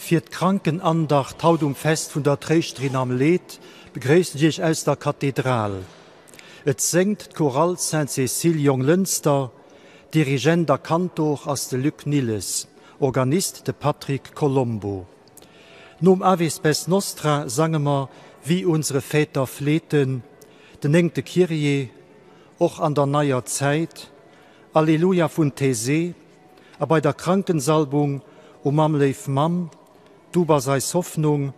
Fir d'Krankenandacht haut um Fest vun der Tréischterin am Leed begréissen ech Iech aus der Kathedral. Et séngt d'Chorale Sainte-Cécile Jonglënster, Dirigent a Kantor ass de Luc Nilles, Organist de Patrick Colombo. Nom Ave Spes Nostra sange mer Wie unsere Väter flehten, den néngte Kyrie, Och an der neier Zäit, Alleluja vun Taizé a bei der Krankensalbung O Mamm, léif Mamm, du bass eis Hoffnung,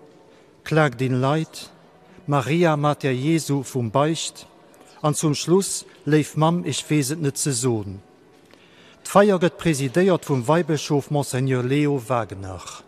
Klag din Leid, Maria, Mater Jesu vum Beicht an zum Schluss Léif Mamm, ech weess et net ze son. D'Feier gëtt presidéiert vum Weibëschof Monseigneur Leo Wagener.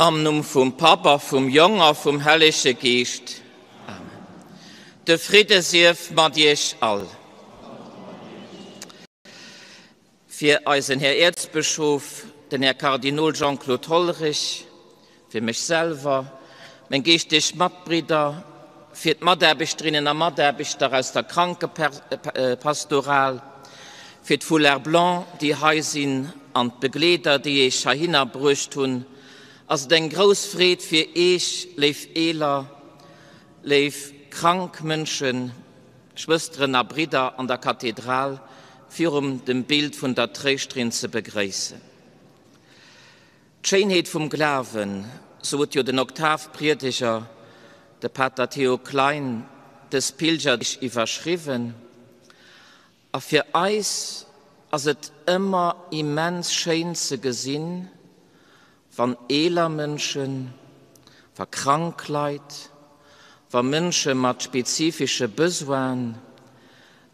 Am Numm vum Papp a vum Jong a vum Hellege Geescht. Amen. De Fridde sief mat iech all. Fir eisen Här Äerzbëschof, den Här Kardinol Jean-Claude Hollerich, fir mech selwer. Meng geeschteg Matbridder, fir d'Mataarbechterinnen a Mataarbechter aus der Krankepastoral, fir d'Foulards blancs, déi hei sinn, an d'Begleeder, déi Iech heihinner bruecht hunn, ass et eng grouss Freed fir Iech, léif Eeler, léif krank Mënschen, Schwësteren a Bridder an der Kathedral virum dem Bild vun der Tréischterin ze begréissen. D'Schéinheet vum Glawen, sot jo den Oktavpriedeger, de Pater Theo Klein, dës Pilgerdeeg iwwerschriwwen. A fir eis ass et ëmmer immens schéin ze gesinn, wann eeler Mënschen, wa krank Leit, wa Mënsche mat spezifische Besoinen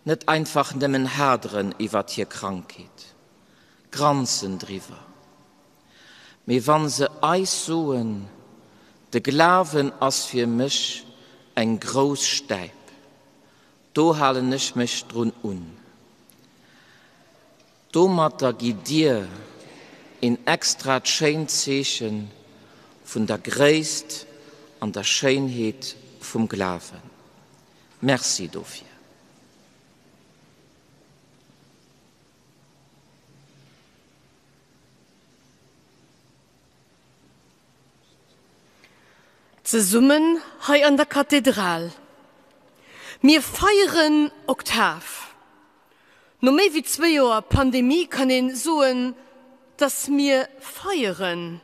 net einfach nëmmen haderen iwwert hir Krankheet, granzen driwwer, mee wa se eis soen, De Glawen ass fir mech eng grouss Stäip, do halen ech mech drun un. Domatter gitt Dir een extrat schéint Zeeche vun der Gréisst an der Schéinheet vum Glawen. Merci dofir. Zesummen hei an der Kathedral. Mir feieren Oktav. No méi wéi zwéi Joer Pandemie kann een soen, dass mir feieren.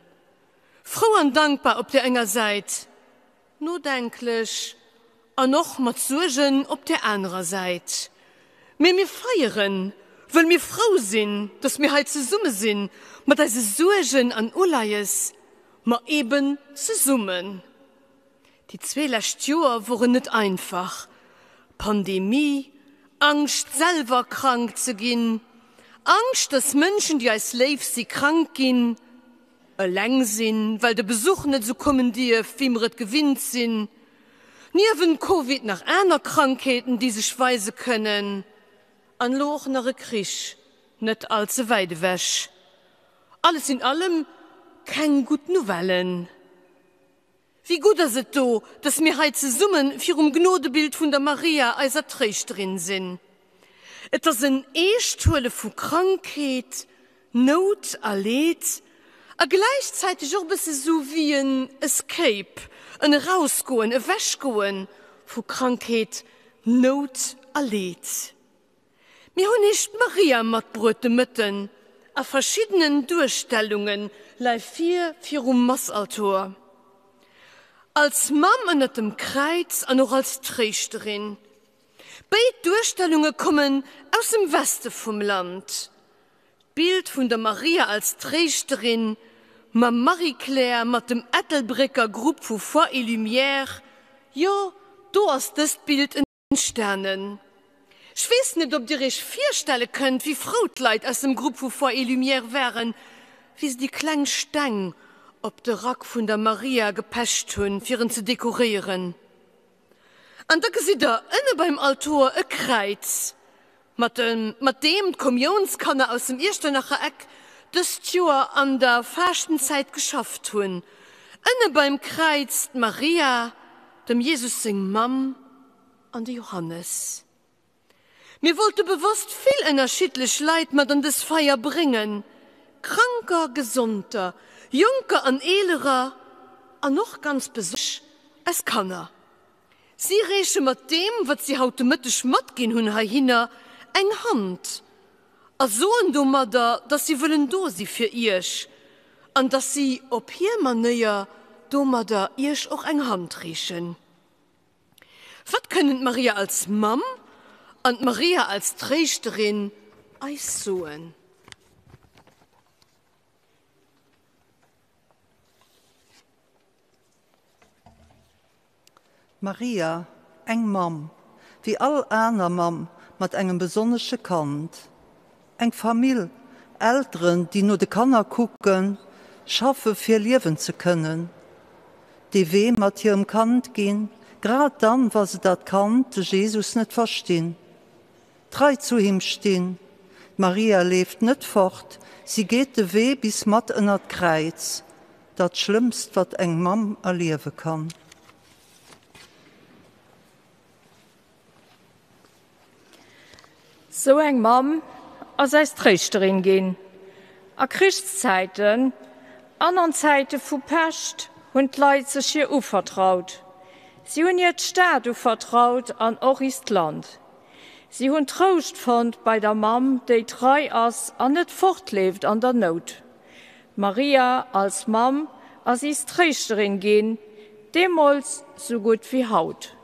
Frou an dankbar op där enger Säit, nodenklech an och mat Suergen op där anerer Säit. Mee mir feieren, wëll mir frou sinn, dass mir hei zesumme sinn, mat eise Suergen an Uleies, ma eben zesummen. Déi zwee lescht Joer woren net einfach, Pandemie, Angscht selwer krank ze ginn, Angscht, dass Mënschen, déi eis léif si, krank ginn, eleng sinn, well de Besuch net esou kommen dierf, wéi mer et gewinnt sinn, niewent Covid nach aner Krankheeten, déi sech weise kënnen, an elo och nach e Krich net all ze wäit ewech. Alles in allem keng gutt Nouvellen. Wéi gutt ass et do, dass mir hei zesumme virum Gnodebild vun der Maria, eiser Tréischterin, sinn. Et ass en Eeschthuele vu Krankheet, Nout a Leed a gläichzäiteg och e bësse sou wéi en Escape, en Erausgoen, Ewechgoe vu Krankheet, Nout a Leed. Mir hunn iech d'Maria matbruet de Mëtten a verschiddenen Duerstellunge lei vir virum Massaltor. Als Mamm ënnert dem Kräiz an och als Tréischterin. Béid Duerstellunge kommen aus dem Weste vum Land. D'Bild vun der Maria als Tréischterin mam Marie-Claire mat dem Ettelbrécker Grupp vu Foi et Lumière, jo do ass dëst Bild Entstanen. Ech weess net, ob Dir Iech virstelle kënnt, wéi frou d'Leit aus dem Grupp vu Foi et Lumière waren, wéi se déi kleng Steng op de Rack vun der Maria gepecht hunn, fir en ze dekoréieren. An da gesitt Der ënne beim Altor e Kräiz, mat mat deem d'Kommiounskanner aus dem Iechternacher Eck dëst Joer an der Faaschtenzäit geschafft hunn. Ënne beim Kräiz d'Maria, dem Jesus seng Mamm, an de Johannes. Mir wollte bewosst vill ënnerschiddlech Leit mat an dës Feier bréngen, Kranker, Gesonter, Jonker an Eelerer an och ganz besonnesch eis Kanner. Si reeche mat deem, wat si haut de Mëtteg matginn hunn heihinner, eng Hand a soen domadder, dass si wëllen do si fir Iech an dass si op hir Manéier domadder Iech och eng Hand reechen. Wat kënnen d'Maria als Mamm an d'Maria als Tréischterin eis soen? Maria, eng Mamm, wéi all aner Mamm mat engem besonnesche Kand. Eng Famill, Elteren, déi no de Kanner kucken, schaffe fir liewen ze kënnen, dee Wee mat hirem Kand ginn, grad dann, wa se dat Kand, de Jesus, net verstinn. Trei zu him stinn. D'Maria leeft net fort, si geet de Wee bis mat ënnert d'Kräiz. Dat Schlëmmst, wat eng Mamm erliewe kann. Sou eng Mamm ass eis Tréischterin ginn. A Krichszäiten an an Zäite vu Pescht hunn d'Leit sech hir uvertraut. Si hunn hir d'Stad uvertraut an och ist Land. Si hunn Trouscht fonnt bei der Mamm, déi trei ass an net fortleeft an der Nout. Maria als Mamm ass is Tréischterin ginn, deemools sou gutt wéi haut.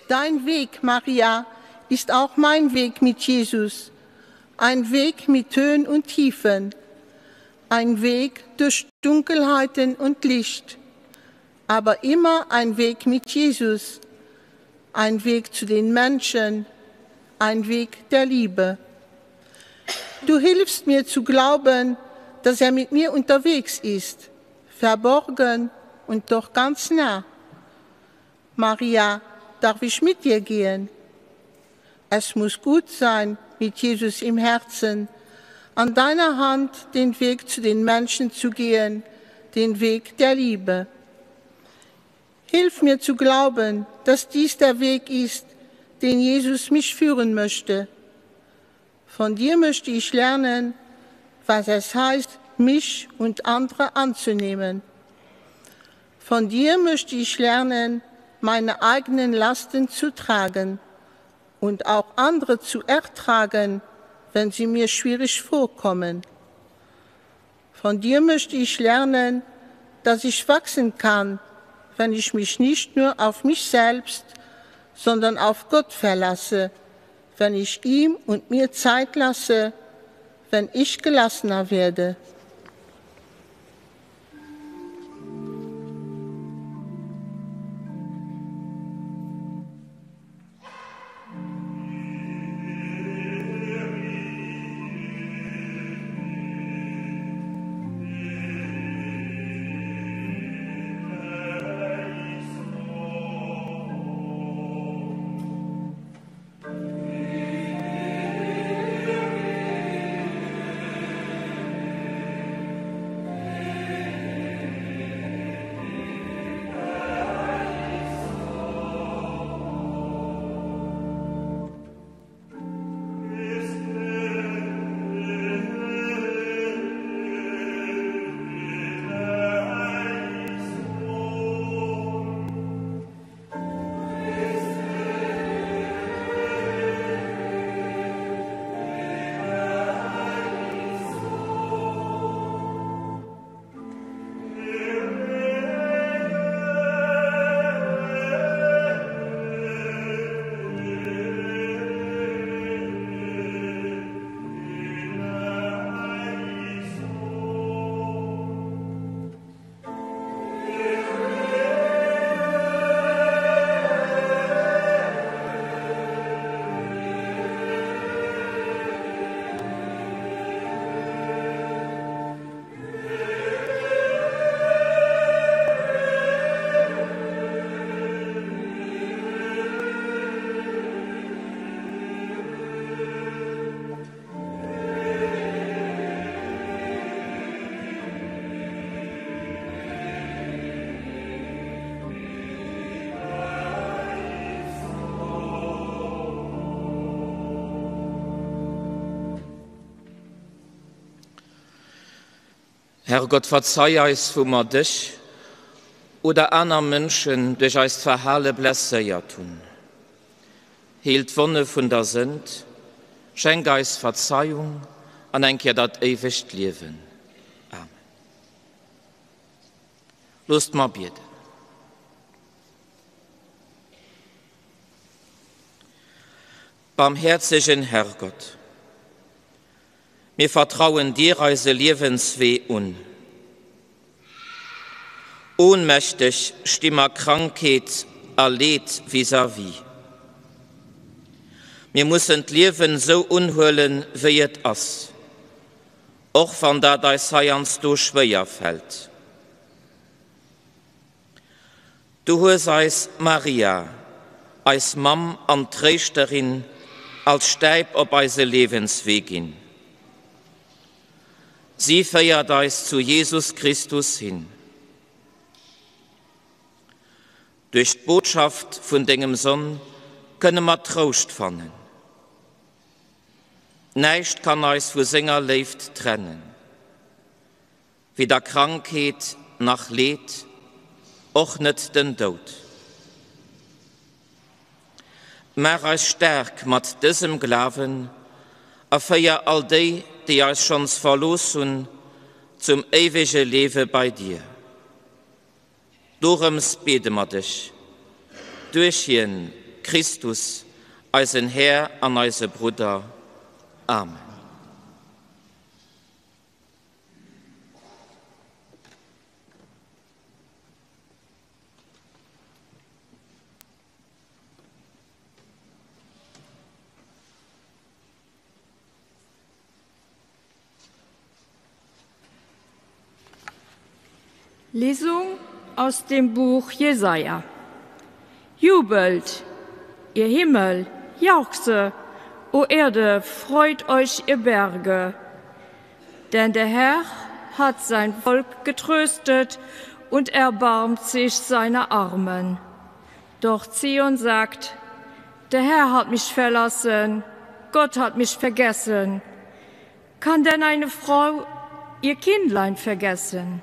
Dein Weg, Maria, ist auch mein Weg mit Jesus, ein Weg mit Höhen und Tiefen, ein Weg durch Dunkelheiten und Licht, aber immer ein Weg mit Jesus, ein Weg zu den Menschen, ein Weg der Liebe. Du hilfst mir zu glauben, dass er mit mir unterwegs ist, verborgen und doch ganz nah. Maria, darf ich mit dir gehen? Es muss gut sein, mit Jesus im Herzen, an deiner Hand den Weg zu den Menschen zu gehen, den Weg der Liebe. Hilf mir zu glauben, dass dies der Weg ist, den Jesus mich führen möchte. Von dir möchte ich lernen, was es heißt, mich und andere anzunehmen. Von dir möchte ich lernen, meine eigenen Lasten zu tragen und auch andere zu ertragen, wenn sie mir schwierig vorkommen. Von dir möchte ich lernen, dass ich wachsen kann, wenn ich mich nicht nur auf mich selbst, sondern auf Gott verlasse, wenn ich ihm und mir Zeit lasse, wenn ich gelassener werde. Herrgott, verzeih eis, wou mer dech oder aner Mënschen duerch eist Verhale blesséiert hunn. Heel d'Wonne vun der Sënd, schenk eis Verzeiung an eng Kéier dat éiwegt Liewen. Amen. Loosst mer bieden. Barmhäerzegen Herrgott, mir vertrauen dir eise Liewenswee un. Ohnmächteg sti mer Krankheet a Leed vis-à-vis. Mir mussen d'Liewen sou unhuelen, wéi et ass, och wann dat eis heiansdo schwéier fält. Du hues eis Maria, eis Mamm an Tréischterin, als Stäip op eise Liewenswee ginn. Si féiert eis zu Jesus Christus hin. Duerch d'Botschaft vun dengem Sonn kënne mer Trouscht fannen. Näischt kann eis vu senger Léift trennen. Weder Krankheet nach Leed, och net den Doud. Maach eis staark mat dësem Glawen a féier all déi, déi eis schonns verlooss hunn, zum éiwege Liewe bei dir. Dorëms biede mer dech, duerch hien, Christus, eisen Här an eise Brudder. Amen. Lesung aus dem Buch Jesaja. Jubelt, ihr Himmel, jauchze, o Erde, freut euch, ihr Berge! Denn der Herr hat sein Volk getröstet und erbarmt sich seiner Armen. Doch Zion sagt, der Herr hat mich verlassen, Gott hat mich vergessen. Kann denn eine Frau ihr Kindlein vergessen?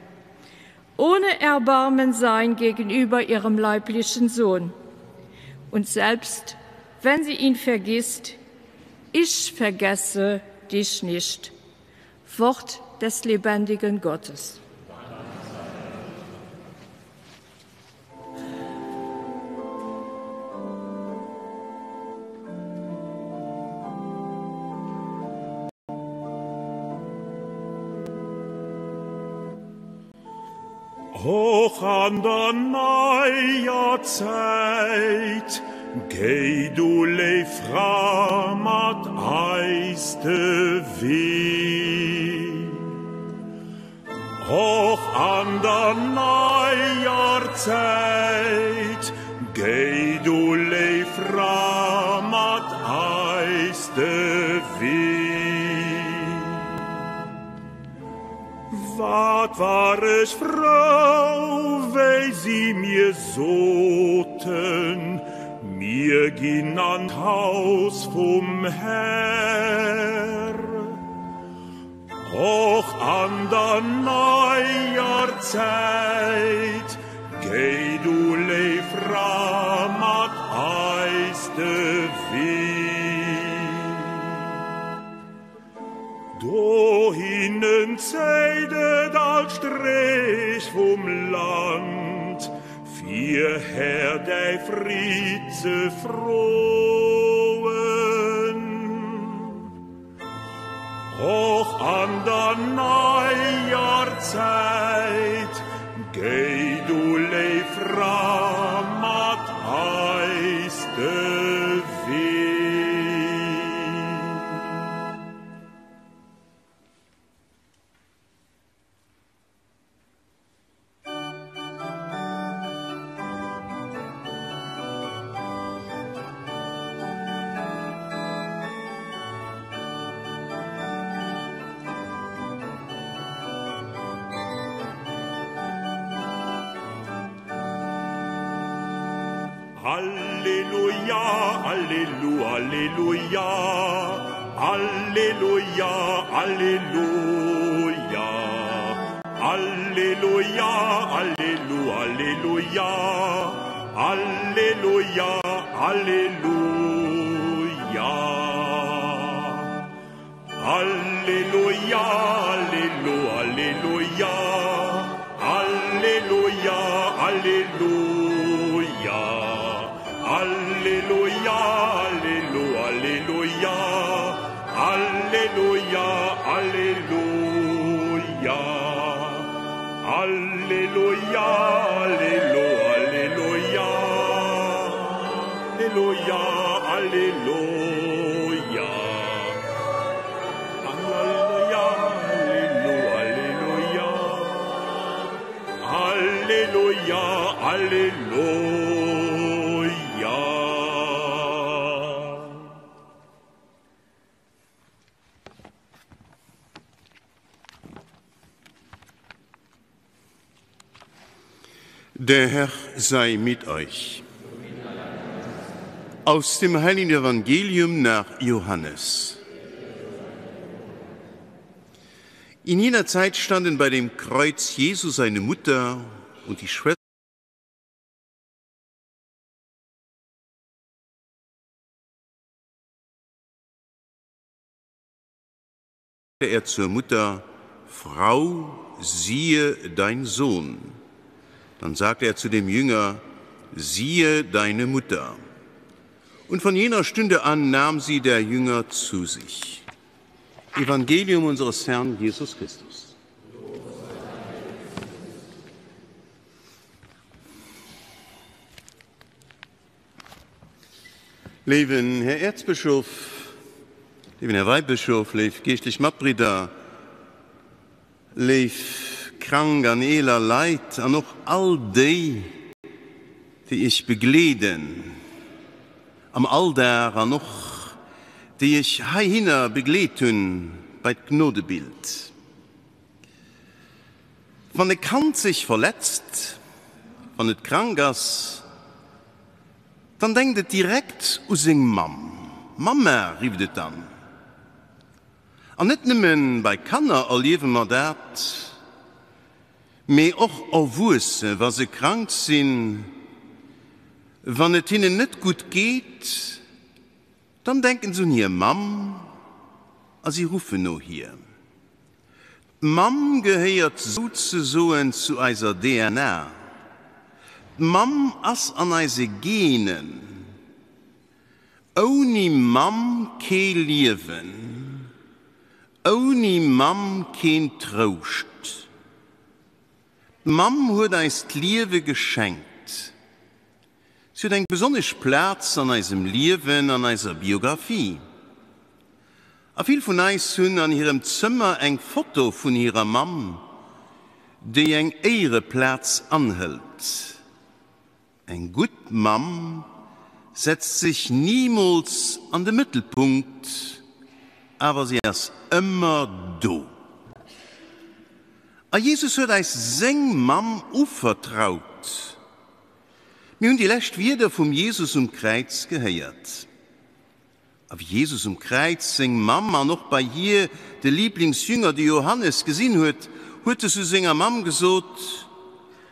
Ohne Erbarmen sein gegenüber ihrem leiblichen Sohn. Und selbst wenn sie ihn vergisst, ich vergesse dich nicht. Wort des lebendigen Gottes. Och an der neier Zäit, géi du léif Fra mat eis de Wee. Och an der neier Zäit, géi du léif Fra mat eis de Wee. Wat war ech frou, wéi si mir soten, Mir ginn an d'Haus vum Här. Och an der neier Zäit, géi du léif Fra mat eis de Wee. Dohinnen zéit et all Stréch vum Land, fir Här däi Fridd ze froen. Och an der neier Zäit, géi du léif Fra mat eis de Wee. Halleluja, Allelu, Alleluja, Alleluja, Alleluja. Alleluia, Allelu, Alleluia, Alleluia, Alleluia. Alleluia, Allelu, Alleluia, Alleluia, Alleluia, Alleluia, Allelu, Alleluia, Alleluia, Alleluia, Alleluia, Allelu, Alleluia, Alleluia, Alleluia. Alleluia, Allelu, Alleluia, Alleluia, Alleluia. Der Herr sei mit euch. Aus dem heiligen Evangelium nach Johannes. In jener Zeit standen bei dem Kreuz Jesu seine Mutter und die Schwester er zur Mutter: Frau, siehe dein Sohn. Dann sagte er zu dem Jünger: Siehe deine Mutter. Und von jener Stunde an nahm sie der Jünger zu sich. Evangelium unseres Herrn Jesus Christus. Léiwen Här Äerzbëschof, léiwen Här Weibëschof, léif geeschtlech Matbridder, léif krank an eeler Leit an och all déi, déi iech begleeden am Alldag an och déi iech heihinner begleet hunn bei d'Gnodebild. Wann e Kand sech verletzt, wann et krank ass, dann denkt et direkt u seng Mamm. Mamma, rifft et dann. An net nëmme bei Kanner erliewe mer dat, mee och Erwuesse, wa se krank sinn, wann et hinnen net gutt geet, dann denken se un hir Mamm a si ruffen no hir. D'Mamm gehéiert souzesoen zu eiser DNA. D'Mamm ass an eise Genen. Ouni Mamm kee Liewen, ouni Mamm keen Trouscht. D'Mamm huet eis d'Liewe geschenkt. Si huet eng besonnesch Plaz an eisem Liewen, an eiser Biographie. A vill vun eis hunn an hirem Zëmmer eng Foto vun hirer Mamm, déi eng Éiereplaz anhëlt. Eng gutt Mamm setzt sech nimools an de Mëttelpunkt, awer si ass ëmmer do. A Jesus huet eis seng Mamm uvertraut. Mir hunn déi lescht Wierder vum Jesus um Kräiz gehéiert. A wéi Jesus um Kräiz seng Mamm an och bei hir de Liblingsjünger, de Johannes, gesinn huet, huet e zu senger Mamm gesot,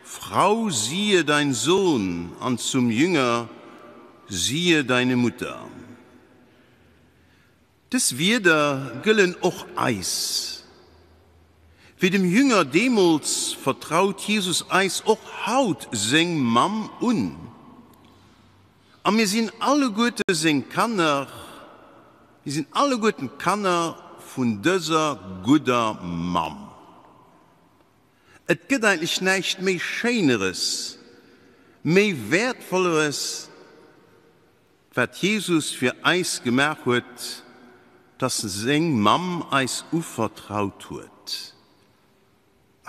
Frau, siehe dein Sohn, an zum Jünger, Siehe deine Mutter. Dës Wierder gëllen och eis. Wéi dem Jünger deemools vertraut Jesus eis och haut seng Mamm un. A mir sinn alleguerte seng Kanner, mir sinn alleguerten d'Kanner vun dëser gudder Mamm. Et gëtt eigentlech näischt méi Schéineres, méi Wäertvolleres, Wat Jesus fir eis gemaach huet, dass seng Mamm eis uvertraut huet.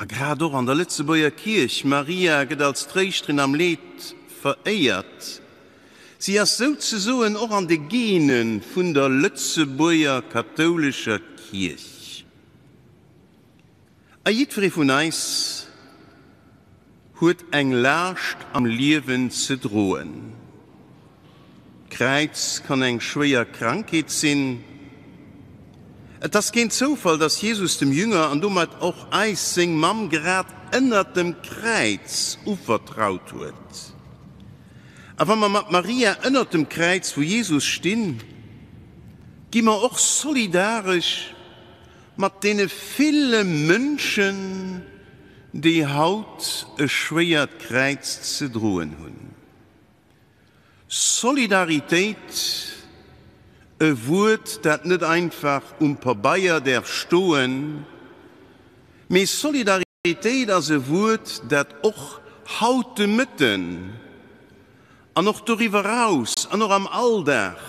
A grad och an der Lëtzebuerger Kierch, Maria gëtt als Tréischterin am Leed veréiert. Si ass souzesoen och an de Gene vun der Lëtzebuerger kathoulescher Kierch. A jiddweree vun eis huet eng Laascht am Liewen ze droen. D'Kräiz kann eng schwéier Krankheet sinn. Et ass keen Zoufall, dass Jesus dem Jünger an domat och eis seng Mamm grad ënnert dem Kräiz uvertraut huet. A wa mer mat Maria ënnert dem Kräiz vu Jesus stinn, gi mer och solidaresch mat deene ville Mënschen, déi haut e schwéiert Kräiz ze droen hunn. Solidaritéit, e Wuert, dat net einfach um Pabeier däerf stoen, mee Solidaritéit ass e Wuert, dat och haut de Mëtten an och doriwwer eraus an och am Alldag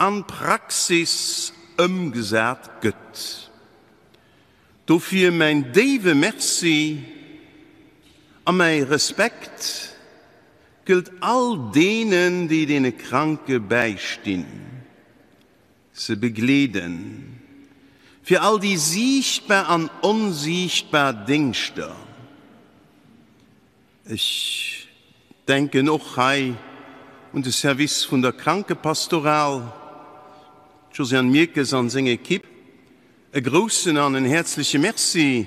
an d'Praxis ëmgesat gëtt. Dofir mäin déiwe Merci a mäi Respekt gëllt all deenen, déi deene Kranke bäistinn, se begleeden, fir all déi siichtbar an onsiichtbar Déngschter. Ech denken och hei un de Service vun der Krankepastoral, d'Josiane Mirkes an seng Equipe. E groussen an en häerzleche Merci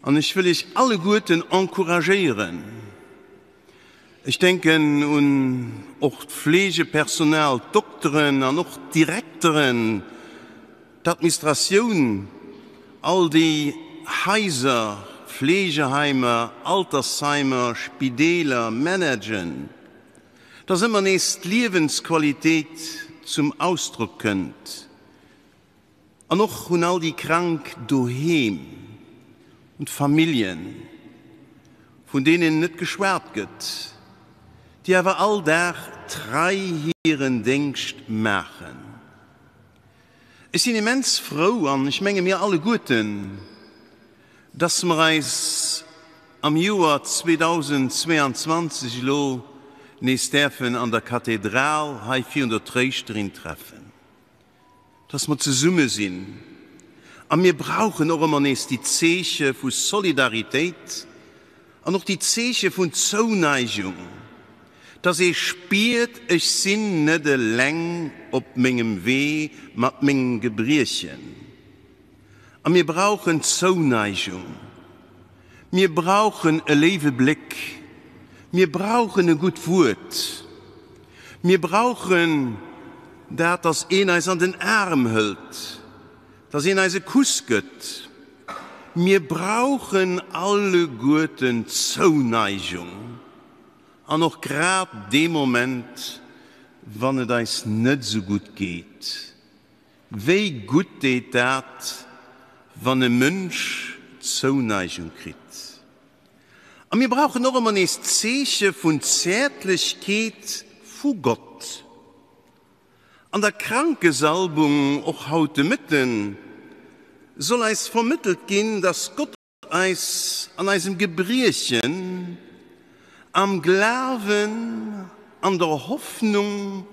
an ech wëll Iech alleguerten encouragéieren, ech denken un och d'Fleegepersonal, d'Dokteren an och d'Direkteren, d'Admistratioun, all déi Haiser, Fleegeheimer, Altersheimer, Spideeler managen, dass ëmmer nees d'Liewensqualitéit zum Ausdrock kënnt an och un all déi Krank doheem, un d'Familljen, vun deenen net geschwat gëtt, déi awer all Dag trei hiren Déngscht maachen. Ech sinn immens frou, an ech menge mir alleguerten, dass mer eis am Joer 2022 elo nees däerfen an der Kathedral hei virun der Tréischterin treffen, dass mer zesumme sinn. A mir brauchen och ëmmer nees déi Zeeche vu Solidaritéit an och déi Zeeche vun Zouneigung, dass ee spiert, ech sinn net eleng op mengem Wee mat mengem Gebriechen. A mir brauchen Zouneigung, mir brauchen e léiwe Bléck, mir brauchen e gutt Wuert, mir brauchen dat, dass een eis an den Aarm hëlt, dass een eis e Kuss gëtt. Mir brauchen alleguerten Zouneigung an och grad dee Moment, wann et eis net esou gutt geet. Wéi gutt deet dat, wann e Mënsch Zouneigung kritt! A mir brauchen och ëmmer nees Zeeche vun Zäertlechkeet vu Gott. An der Krankesalbung, och haut de Mëtten, soll eis vermëttelt ginn, dass Gott eis an eisem Gebriechen, am Glawen, an der Hoffnung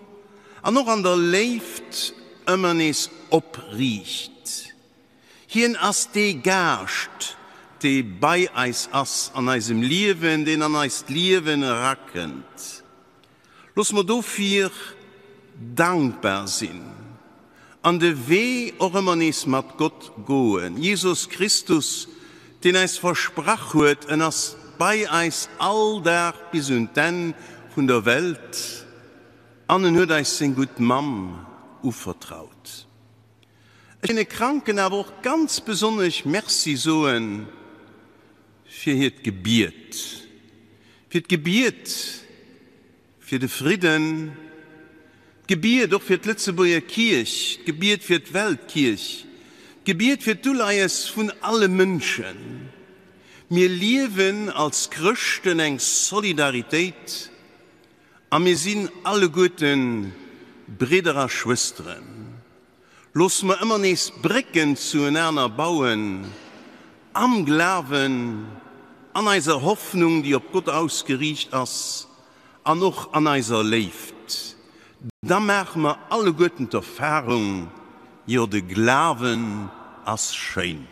an och an der Léift ëmmer nees opriicht. Hien ass dee Gaascht, dee bei eis ass an eisem Liewen, deen an eist Liewen erakënnt. Looss mer dofir dankbar sinn an de Wee och ëmmer nees mat Gott goen. Jesus Christus, deen eis versprach huet, en ass bei eis all Dag bis un d'Enn vun der Welt an en huet eis seng gutt Mamm uvertraut. Ech deene Kranken awer och ganz besonnesch Merci soen fir hiert Gebiet, fir d'Gebiet fir de Fridden, d'Gebiet och fir d'Lëtzebuerger Kierch, d'Gebiet fir d'Weltkierch, d'Gebiet fir d'Uleies vun alle Mënschen. Mir liewen als Chrëschten eng Solidaritéit a mir sinn alleguerte Bridder a Schwësteren. Loosse mer ëmmer nees Brécken zuenaner bauen, am Glawen, an eiser Hoffnung, déi op Gott ausgeriicht ass, an och an eiser Léift. Da maache mer alleguerten d'Erfarung, Jo, de Glawen ass schéin.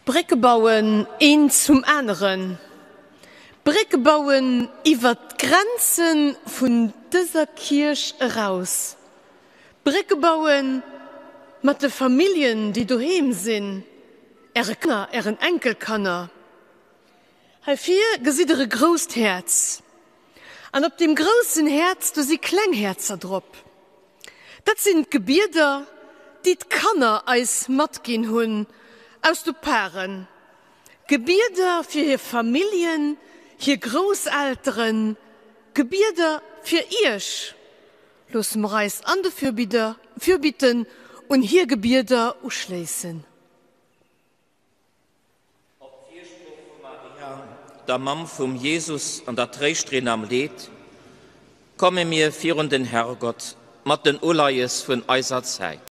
Brécke bauen, een zum aneren. Brécke bauen iwwert d'Grenze vun dëser Kierch eraus. Brécke bauen mat de Familljen, déi doheem sinn, Äre Kanner, Ären Enkelkanner. Hei vir gesitt Der e grousst Häerz. An op deem groussen Häerz, do si kleng Häerzer drop. Dat sinn d'Gebieder, déi d'Kanner eis matginn hunn aus de Paren. Gebieder fir hir Familljen, hir Grousselteren, Gebieder fir Iech. Loosse mer eis an de Fürbitten un hir Gebieder uschléissen. Op d'Firsprooch vu Maria, der Mamm vum Jesus an der Tréischterin am Leed, komme mir virun den Herrgott mat den Uleies vun eiser Zäit.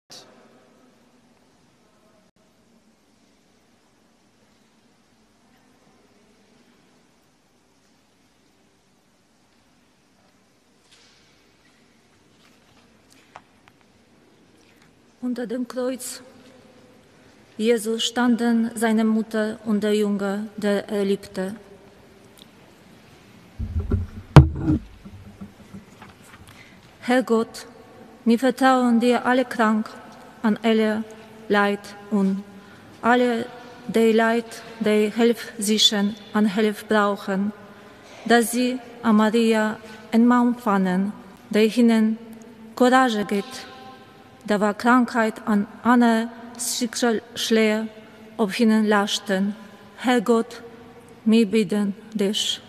Unter dem Kreuz Jesus standen seine Mutter und der Junge, der er liebte. Herr Gott, wir vertrauen dir alle krank an alle Leid und alle die Leid, die Hilfe sichern an Hilfe brauchen, dass sie an Maria en Mann fanden, der ihnen Courage gibt, da war Krankheit an andere Schicksalsschläge auf ihnen lasten. Herr Gott, wir bitten dich.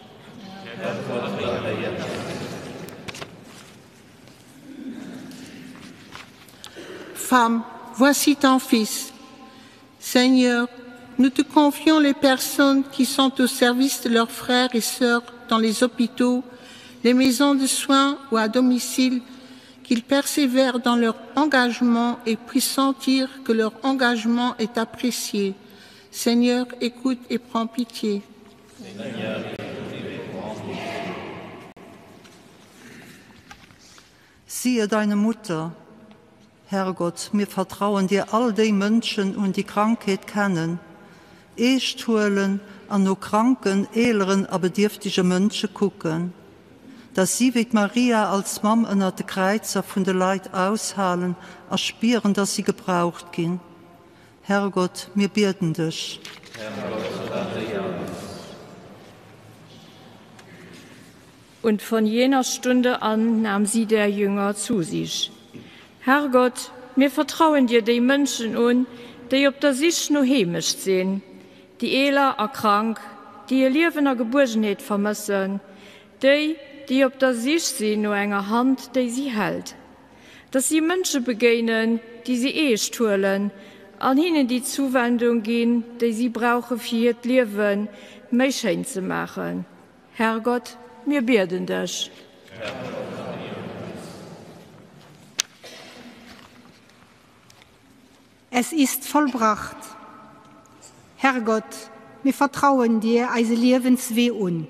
Femme, voici ton fils. Seigneur, nous te confions les personnes qui sont au service de leurs frères et sœurs dans les hôpitaux, les maisons de soins ou à domicile, qu'ils persévèrent dans leur engagement et puissent sentir que leur engagement est apprécié. Seigneur, écoute et prends pitié. Seigneur, écoute et prends pitié. Siehe deine Mutter, Herrgott, mir vertrauen dir all déi Mënschen un, déi Krankheet kennen, eescht huelen an no kranken, eeleren a bedierftege Mënsche kucken, dass si wéi d'Maria als Mamm ënnert de Kräizer vun de Leit aushalen a spieren, dass si gebraucht ginn. Herrgott, mir bieden dech. Herrgott, erhéier eis. Und von jener Stunde an nahm sie der Jünger zu sich. Herrgott, mir vertrauen dir déi Mënschen un, déi op der Sich no Heemecht sinn, déi eeler a krank, déi e Liewen a Gebuergenheet vermëssen, déi, déi op der Sich sinn no enger Hand, déi si hält. Dass si Mënsche begéinen, déi si eescht huelen an hinnen déi Zuwendung ginn, déi si brauche fir hiert Liewe méi schéin ze maachen. Herrgott, mir bieden dech. Es ist vollbracht. Herrgott, mir vertrauen dir eise Liewenswee un.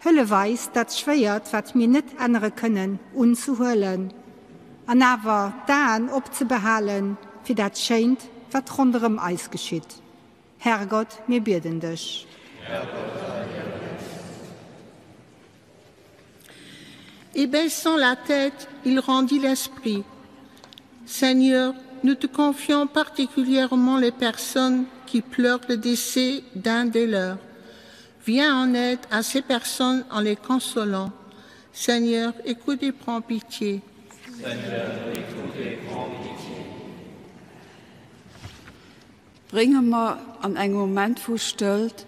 Hëllef eis, dat Schwéiert, wat mir net ännere kënnen, unzehuelen an awer d'Aen opzebehale fir dat Schéint, wat ronderëm eis geschitt. Herrgott, mir bieden dech. Et baissant la tête, il rendit l'esprit. Seigneur, nous te confions particulièrement les personnes qui pleurent le décès d'un des leurs. Viens en aide à ces personnes en les consolant. Seigneur, écoute et prends pitié. Seigneur, écoute et prends pitié. Brénge mer an engem Moment vu Stëllt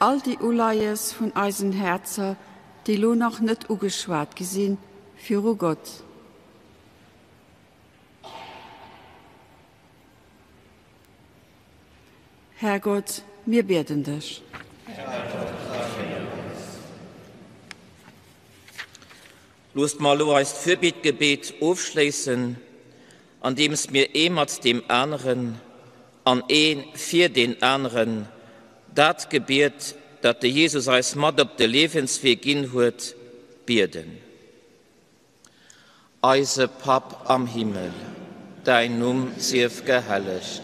all déi Uleies vun eisen Häerzer, déi lo nach net ugeschwat gi sinn, viru Gott. Härgott, mir bieden dech. Loosst mer elo eist Fürbittgebet ofschléissen, andeems mir ee mat deem aneren an ee fir deen aneren dat Gebiet, dat de Jesus eis mat op de Liewenswee ginn huet, bieden. Eise Papp am Himmel, däin Numm sief gehellegt.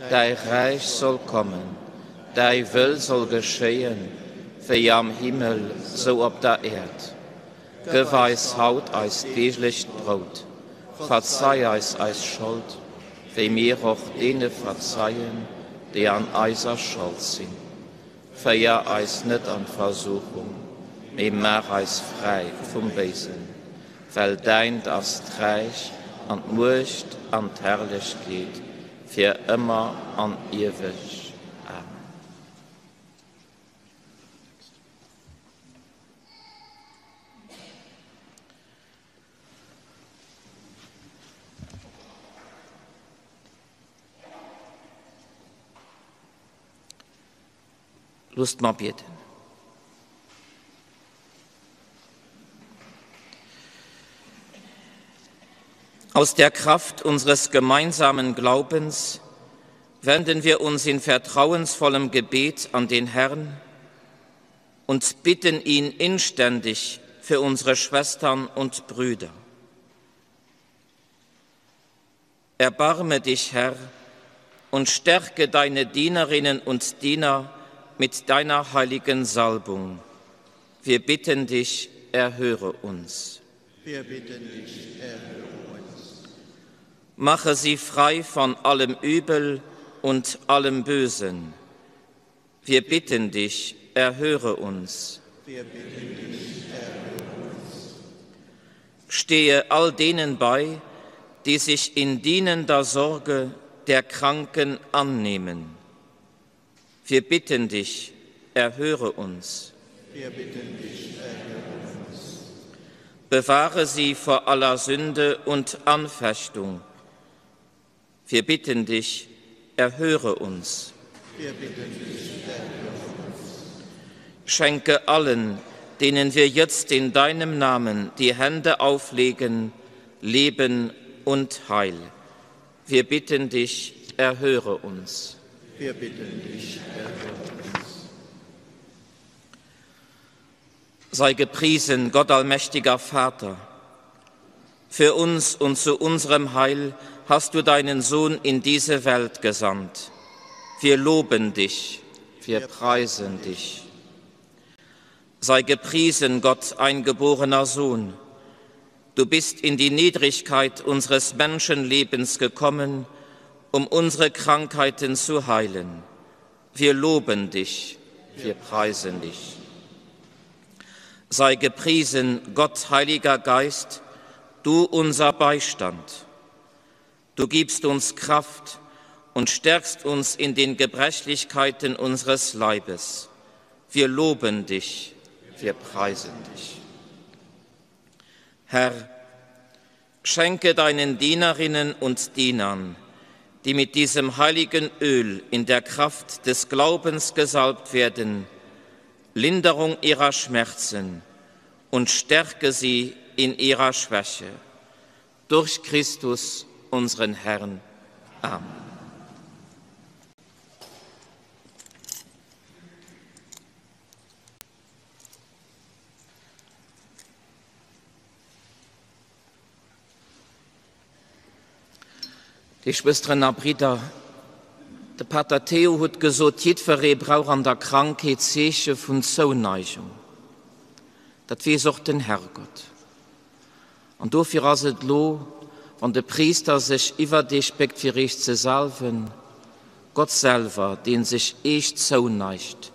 Däi Räich soll kommen, däi Wëll soll geschéien, wéi am Himmel, sou op der Äerd. Gëff eis haut eist deeglecht Brout. Verzei eis eis Schold, wéi mir och deene verzeien, déi an eiser Schold sinn. Féier eis net an d'Versuchung, mee maach eis fräi vum Béisen, well däint ass d'Räich an d'Muecht an d'Herrlechkeet fir ëmmer an ieweg. Amen. Loosst mer bieden. Aus der Kraft unseres gemeinsamen Glaubens wenden wir uns in vertrauensvollem Gebet an den Herrn und bitten ihn inständig für unsere Schwestern und Brüder. Erbarme dich, Herr, und stärke deine Dienerinnen und Diener mit deiner heiligen Salbung. Wir bitten dich, erhöre uns. Wir bitten dich, erhöre uns. Mache sie frei von allem Übel und allem Bösen. Wir bitten dich, erhöre uns. Wir bitten dich, erhöre uns. Stehe all denen bei, die sich in dienender Sorge der Kranken annehmen. Wir bitten dich, erhöre uns. Wir bitten dich, erhöre uns. Bewahre sie vor aller Sünde und Anfechtung. Wir bitten dich, erhöre uns. Wir bitten dich, erhöre uns. Schenke allen, denen wir jetzt in deinem Namen die Hände auflegen, Leben und Heil. Wir bitten dich, erhöre uns. Wir bitten dich, erhöre uns. Sei gepriesen, Gott allmächtiger Vater. Für uns und zu unserem Heil hast du deinen Sohn in diese Welt gesandt. Wir loben dich, wir preisen dich. Sei gepriesen, Gott, eingeborener Sohn. Du bist in die Niedrigkeit unseres Menschenlebens gekommen, um unsere Krankheiten zu heilen. Wir loben dich, wir preisen dich. Sei gepriesen, Gott, Heiliger Geist, du unser Beistand. Du gibst uns Kraft und stärkst uns in den Gebrechlichkeiten unseres Leibes. Wir loben dich, wir preisen dich. Herr, schenke deinen Dienerinnen und Dienern, die mit diesem heiligen Öl in der Kraft des Glaubens gesalbt werden, Linderung ihrer Schmerzen und stärke sie in ihrer Schwäche. Durch Christus, unseren Herrn. Amen. Déi Schwësteren a Bridder, de Pater Theo huet gesot, jiddweree brauch an der Krankheet Zeeche vun Zouneigung. Dat weess och den Herrgott. An dofir ass et elo, wann de Priister sech iwwert eech béckt fir eech ze salwen, Gott selwer, deen sech eech zouneigt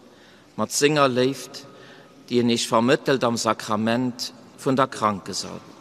mat senger Léift, déi en eech vermëttelt am Sakrament vun der Krankesalbung.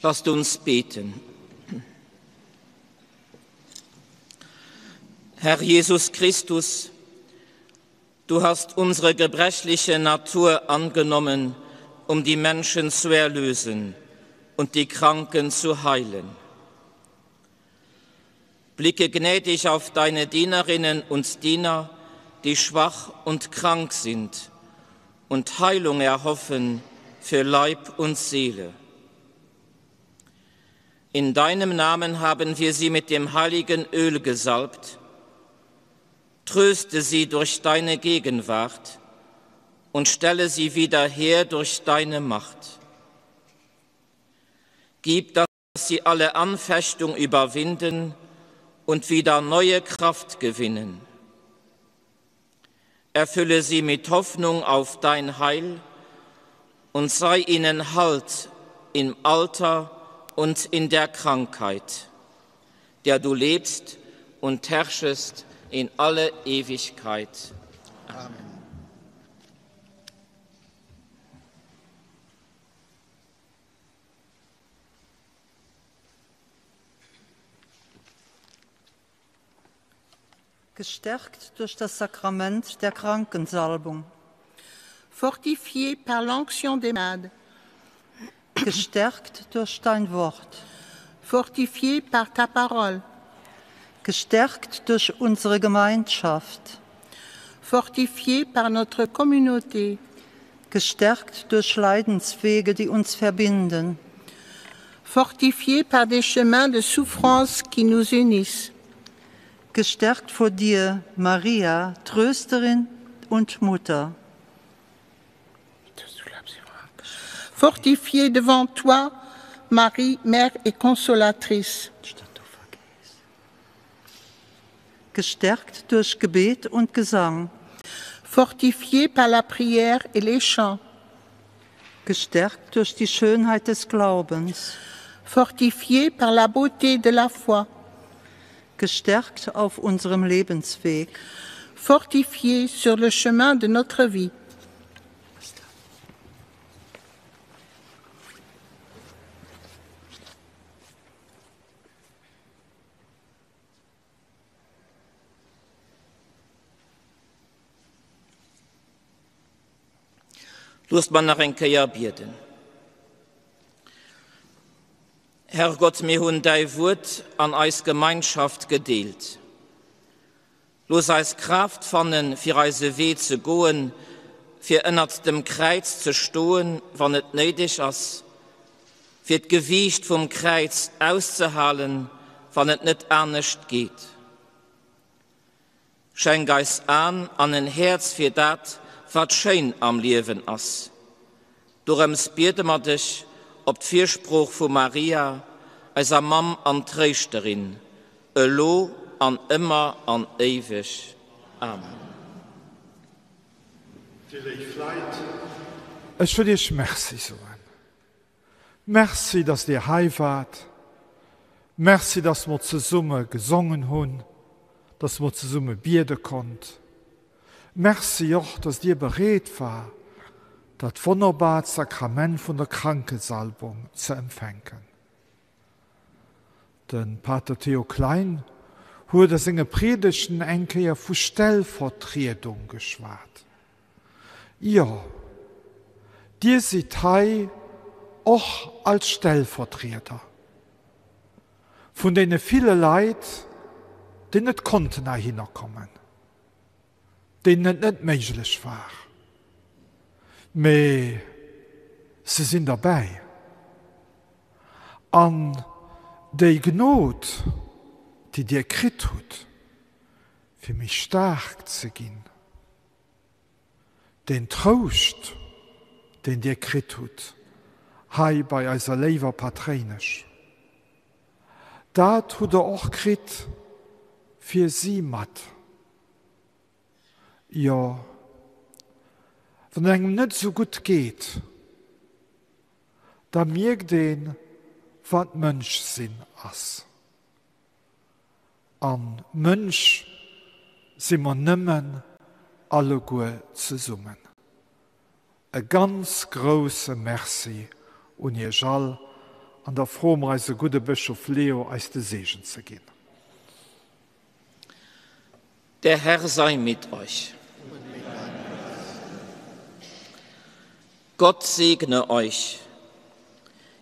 Lasst uns beten. Herr Jesus Christus, du hast unsere gebrechliche Natur angenommen, um die Menschen zu erlösen und die Kranken zu heilen. Blicke gnädig auf deine Dienerinnen und Diener, die schwach und krank sind und Heilung erhoffen für Leib und Seele. In deinem Namen haben wir sie mit dem heiligen Öl gesalbt. Tröste sie durch deine Gegenwart und stelle sie wieder her durch deine Macht. Gib, dass sie alle Anfechtung überwinden und wieder neue Kraft gewinnen. Erfülle sie mit Hoffnung auf dein Heil und sei ihnen Halt im Alter und in der Krankheit, der du lebst und herrschest in alle Ewigkeit. Amen. Gestärkt durch das Sakrament der Krankensalbung. Fortifié par l'onction des malades. Gestärkt durch dein Wort. Fortifié par ta parole. Gestärkt durch unsere Gemeinschaft. Fortifié par notre communauté. Gestärkt durch Leidenswege, die uns verbinden. Fortifié par des chemins de souffrance qui nous unissent. Gestärkt vor dir, Maria, Trösterin und Mutter. Fortifié devant toi, Marie, Mère et Consolatrice. Gestärkt durch Gebet und Gesang. Fortifié par la prière et les chants. Gestärkt durch die Schönheit des Glaubens. Fortifié par la beauté de la foi. Gestärkt auf unserem Lebensweg. Fortifié sur le chemin de notre vie. Loosst mer nach eng Kéier bieden. Herrgott, mir hunn däi Wuert an eis Gemeinschaft gedeelt. Looss eis Kraaft fannen, fir eise Wee ze goen, fir ënnert dem Kräiz ze stoen, wann et néideg ass, fir d'Gewiicht vum Kräiz auszehalen, wann et net anescht geet. Schenk eis An an en Häerz fir dat, wat schéin am Liewen ass. Dorëms biede mer dech op d'Firsprooch vu Maria, eiser Mamm an Tréischterin, elo an ëmmer an éiweg. Amen. Dir léif Leit, ech wëll Iech Merci soen. Merci, dass Dir hei waart. Merci, dass mer zesumme gesongen hunn, dass mer zesumme biede konnt. Merci och, dass Dir bereet war, dat wonnerbart Sakrament vun der Krankesalbung ze empfänken. De Pater Theo Klein huet a senge Priedegten eng Kéier vu Stellvertriedung geschwat. Jo, Dir sidd hei och als Stellvertrieder vun deene ville Leit, déi net konnten heihinner kommen, deenen et net méiglech war, mee se sinn derbäi. An déi Gnod, déi Dir kritt hutt, fir méi staark ze ginn, deen Trouscht, deen Dir kritt hutt hei bei eiser léiwer Patréinesch, dat hutt Der och kritt fir si mat. Jo, wann et engem net esou gutt geet, da mierkt een, wat Mënsch sinn ass. A Mënsch si mer nëmmen alleguer zesummen. E ganz grousse Merci un Iech all. An da froe mer eise gudde Bëschof Leo, eis de Seegen ze ginn. Der Herr sei mit euch. Gott segne euch.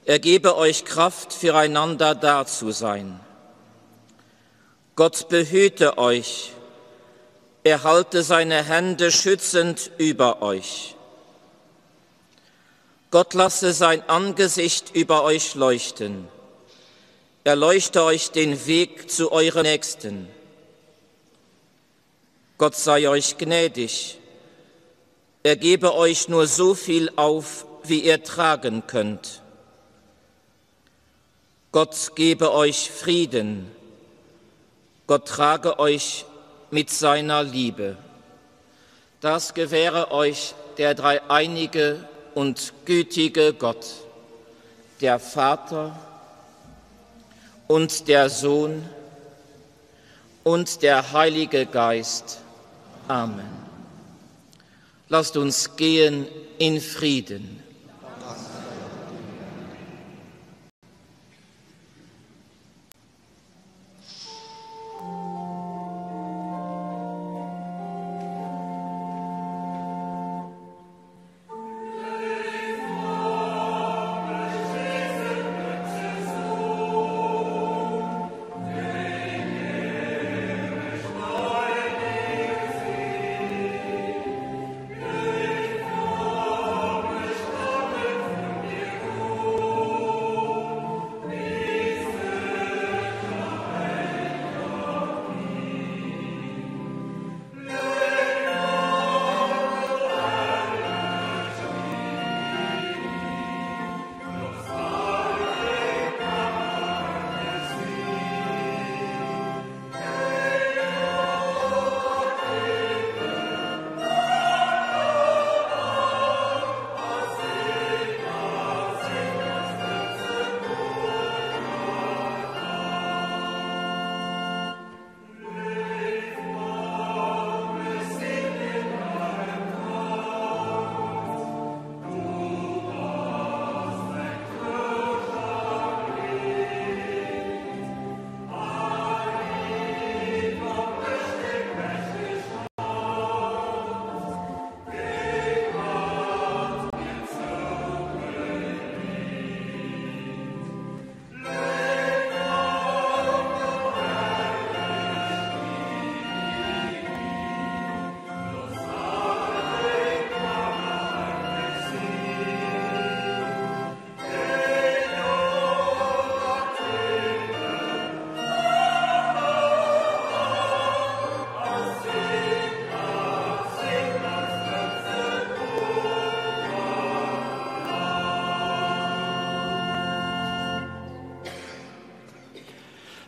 Er gebe euch Kraft, füreinander da zu sein. Gott behüte euch. Er halte seine Hände schützend über euch. Gott lasse sein Angesicht über euch leuchten. Er leuchte euch den Weg zu euren Nächsten. Gott sei euch gnädig. Er gebe euch nur so viel auf, wie ihr tragen könnt. Gott gebe euch Frieden. Gott trage euch mit seiner Liebe. Das gewähre euch der dreieinige und gütige Gott, der Vater und der Sohn und der Heilige Geist. Amen. Lasst uns gehen in Frieden.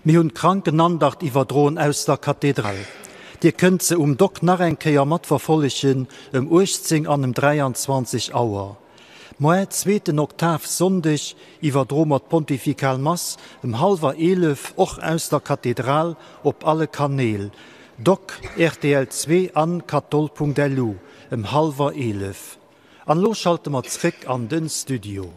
Mir hunn d'Krankenandacht iwwerdroen aus der Kathedral. Dir kënnt se um Dock nach eng Kéier matverfollegen ëm 18 an ëm 23 Auer. Moar, zweeten Oktavsonndeg, iwwerdroe mer d'Pontifikal Mass ëm hallwer 11 och aus der Kathedral op alle Kanäl, Dock, rtl 2 an kathol.lu, ëm hallwer 11. An elo schalte mer zréck an den Studio.